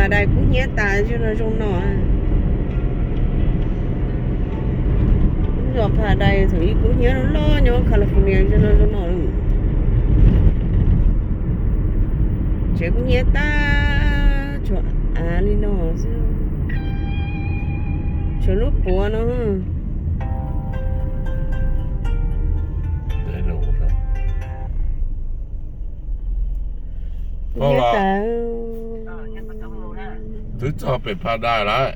Dais kub hnyiab tas zoo no zoo no. Zos Paradise thaum ub kub hnyiab loj loj nyob California zoo no zoo no lawm. Tsev kub hnyiab tag, tshuav av li no xwb, tshuav lub puav no. Kub hnyiab tas. Twb txog pem Paradise lawm.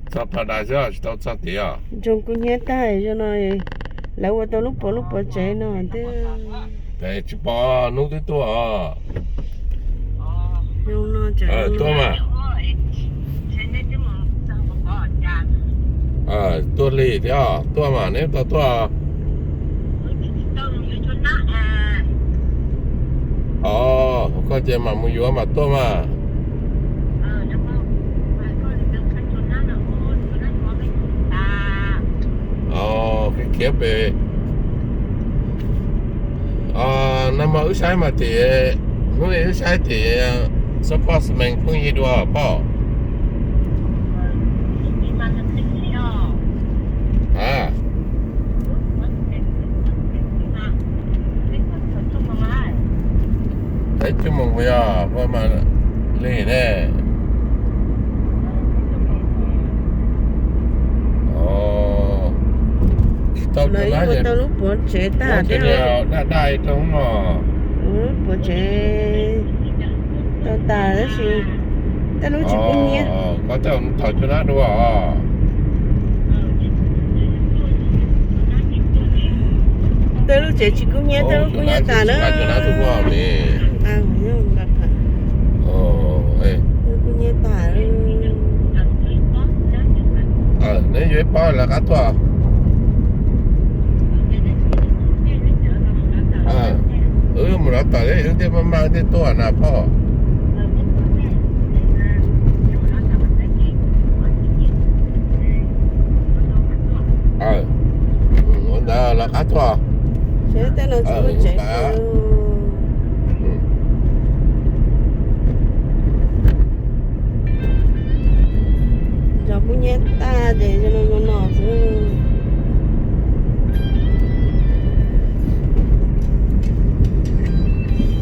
Txog Paradise xwb tsis tau txog tid os. Zoo kub hnyiab tag zoo no, lawv ua tau lub puav lub puav tsev no thiab. Tsis pom hnub twb tuaj os. Tuaj mas. Tuaj lig thiab, tuaj mas neb tau tuaj. Os, koj ces mam mus yuav mas tuaj mas. Khiav khiav pem. Nag hmo wb saib mas tim, hnub no wb saib tim Xab Poj Xamees phooj ywg dua pom. Peb cuaj moos puas yog ua mas lig ne? Tsis tau, ua tau lub puav tsev tag thiab. Daj daj rau no. Lub puav tsev tau tas tab sis tej lub tsis kub hnyiab. Koj tej thaum cua nab dua. Tej lub tsev tsis kub hnyiab, tej lub kub hnyiab tas na. Kub hnyiab tas. Neb yuav ib pob lawv qab tuaj. Wb mus lov tawm wb thiaj maj maj thiaj tuaj na pog. Ua ntawd lawv qab tuaj. Zos kub hnyiab tag ces zoo no zoo no xwb.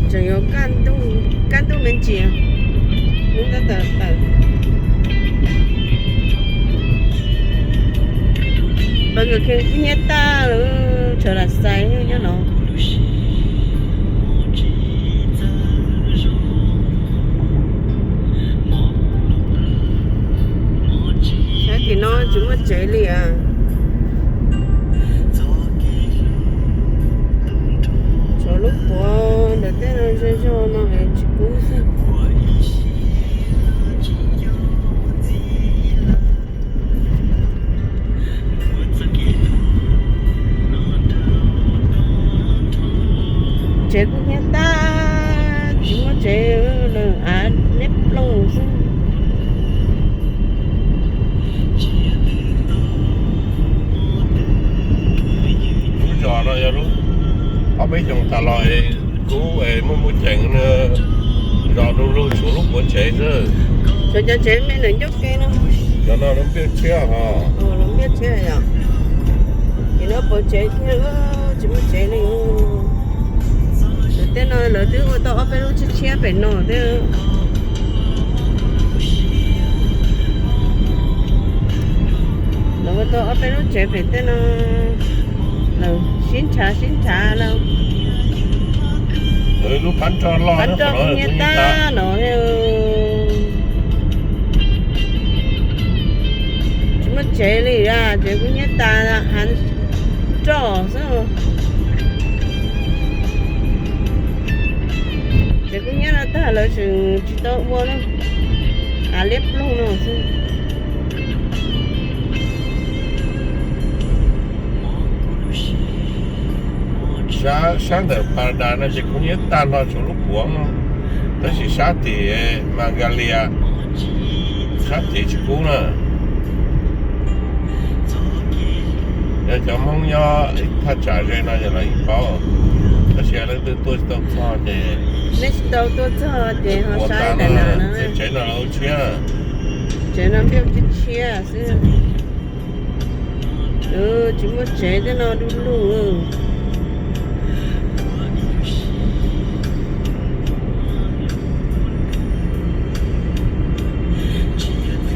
Tseem yuav kaj ntug me ntsis, hnub tab tom tawm. Burger King kub hnyiab tag lawm, tshuav lam xais nyob no. Saib tim no tsis muaj tsev li as. Tshuav lub puav ntawm tej no zog zog no es tsis kub xwb. Tsev kub hnyiab tag, tsis muaj tsev, av liab ploog xwb. Lub zos no yog lub, ob peb xyoos tas los kub es muaj muaj ceem, zos du lug tshuav lub puav tsev xwb. Cov, cov tsev me ntawm ncauj ke no. Cov no lub npiaj tshiab ho. Lub npiaj tshiab yom. Ces lub puav tsev kiag, tsis muaj tsev li. Lawv tej no lawv twb ua tau ob peb lub tshiab tshiab pem no thiab. Lawv ua tau ob peb lub tsev pem tej no, lawv sib nrhav sib nrhav lawm. Lub pab nroj loj, pab nroj kub hnyiab tag no. Tsis muaj tsev li, tsev kub hnyiab tas, av nroj xwb. Tsev kub hnyiab no tag lawv tseem tsis tau ua na, av liab ploog no xwb. Sab ntawm Paradise no ces kub hnyiab tag nrho tshuav lub puav no, tab sis sab tim Magalia, sab tid tsis kub na. Yog cov Hmoob nyob thaj tsam ze no ces lawv yeej paub, tab Tsis leej twg tuaj tsis tau txog ces, nej tsis tau tuaj txog ces ho saib daim no, tsev no los tshiab, tsev no npiaj tshiab tshiab xwb. Tsis muaj tsev tej no du lug.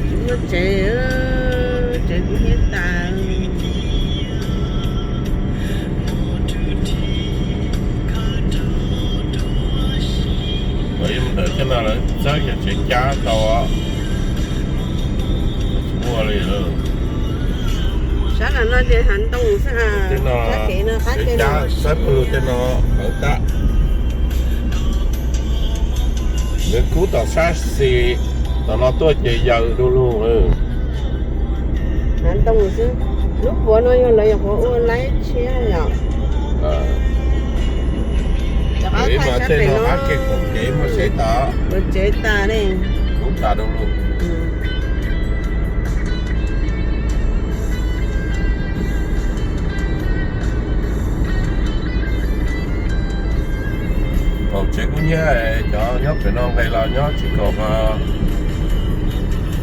Tsis muaj tsev, tsev kub hnyiab tas. Ntawm tej no lawv txawb cov tsev cab tau, tsis muaj li. Sab no ces hav ntoo xwb, tej no, tsev cab txawb pawg lug tej no lawv tab. Nws kub tom sab xis, tom no tuaj ces yaws du lug. Hav ntoo xwb. Lub puav no yog lawv nyuam qhuav ua laib tshiab yom. Tej no qab kev koom kev muaj tsev tas, muaj tsev tas ne, kub tas du lug. Kaum tsev kub hnyiab, cov nyob pem no nqes los nyob tsis kaum,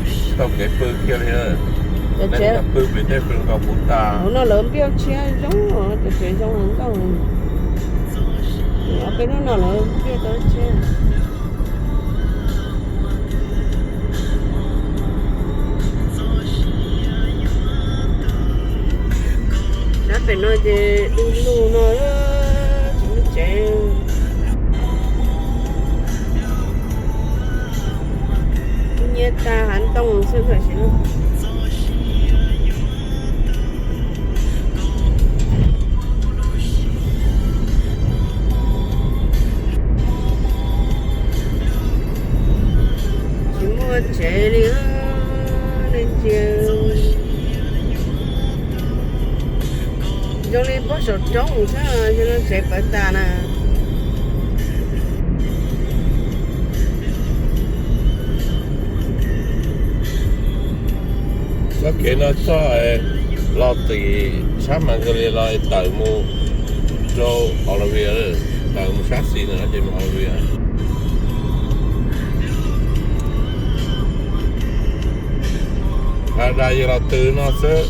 tsis tau kev pw kiag li. Pw pem tej pw nkaus puv tas. Hauv no lawv npiaj tshiab zoo, cov tsev zoo heev nkauj. Peb lub no lawv npiaj tau tshiab. Sab pem no ces du lug no, tsis muaj tsev. Kub hnyiab tag, hav ntoo xwb tam sim no. Tsis muaj tsev li, nej ntsia. Zoo li pob saum roob xwb, zoo li tsev pawv tas na. Txoj kev no txog los tim sab Mangalia los tawm mus rau Aulavia, tawm mus sab xis no ces mus Aulavia. Has das yog los tw no xwb,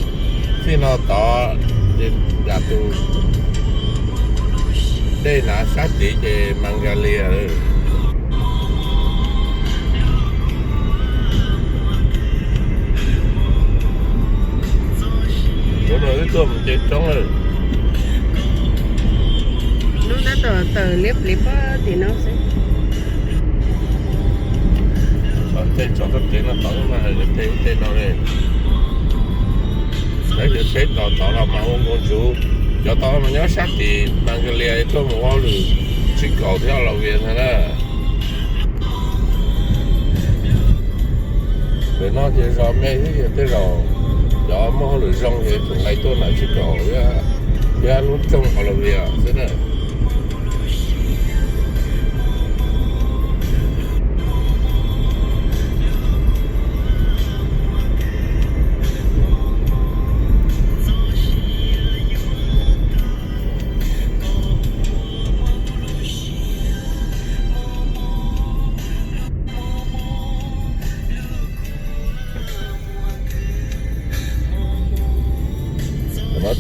txij no tod ces yam tus dej hnav sab tid ces Mangalia lawm. Hnub no wb tuaj mus nce roob lawm. Hnub tab tom tawm liab pliv pob tim no xwb. Tej tso txoj kev no tod mas tej tej no li. Lawv cov tsheb tod tod los mas ua nkaus ntsuv. Cov tod mas nyob sab tim Mangalia tuaj mus ua hauj lwm Tshib Kaum thiab Aulavia ntag na. Pem no ces zos me thiab, yog tej zaum cov muaj hauj lwm zoo ces tseem nqes tuaj ntawm Tshib Kaum thiab lub rooj Aulavia xwb na.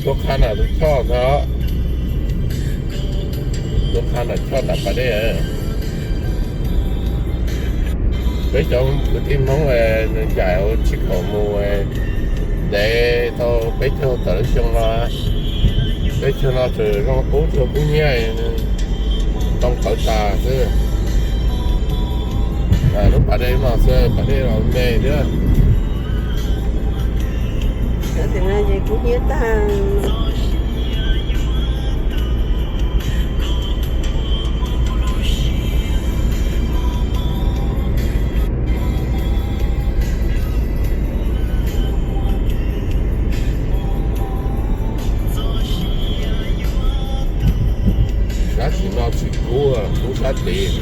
Tuaj qha na tus choj ntag, tuaj qha na choj nram pas dej. Peb cov kwv tij Hmoob nws ncaim hauv Tshib Kaum mus ntev tau peb caug tawm lub xyoo no, peb caug no tseem zoo qub tsuas kub hnyiab, ntoo qhawv tas xwb. Lub pas dej no xwb, pas dej los me thiab. Kub hnyiab tag. Sab tim no tsis kub, kub sab tid.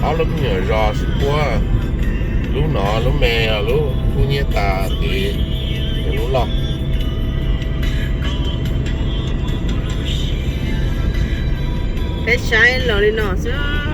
Ob lub me nyuam zos sib puab, lub no lub me, lub kub hnyiab tas tid, lub loj. Peb saib los li no xwb.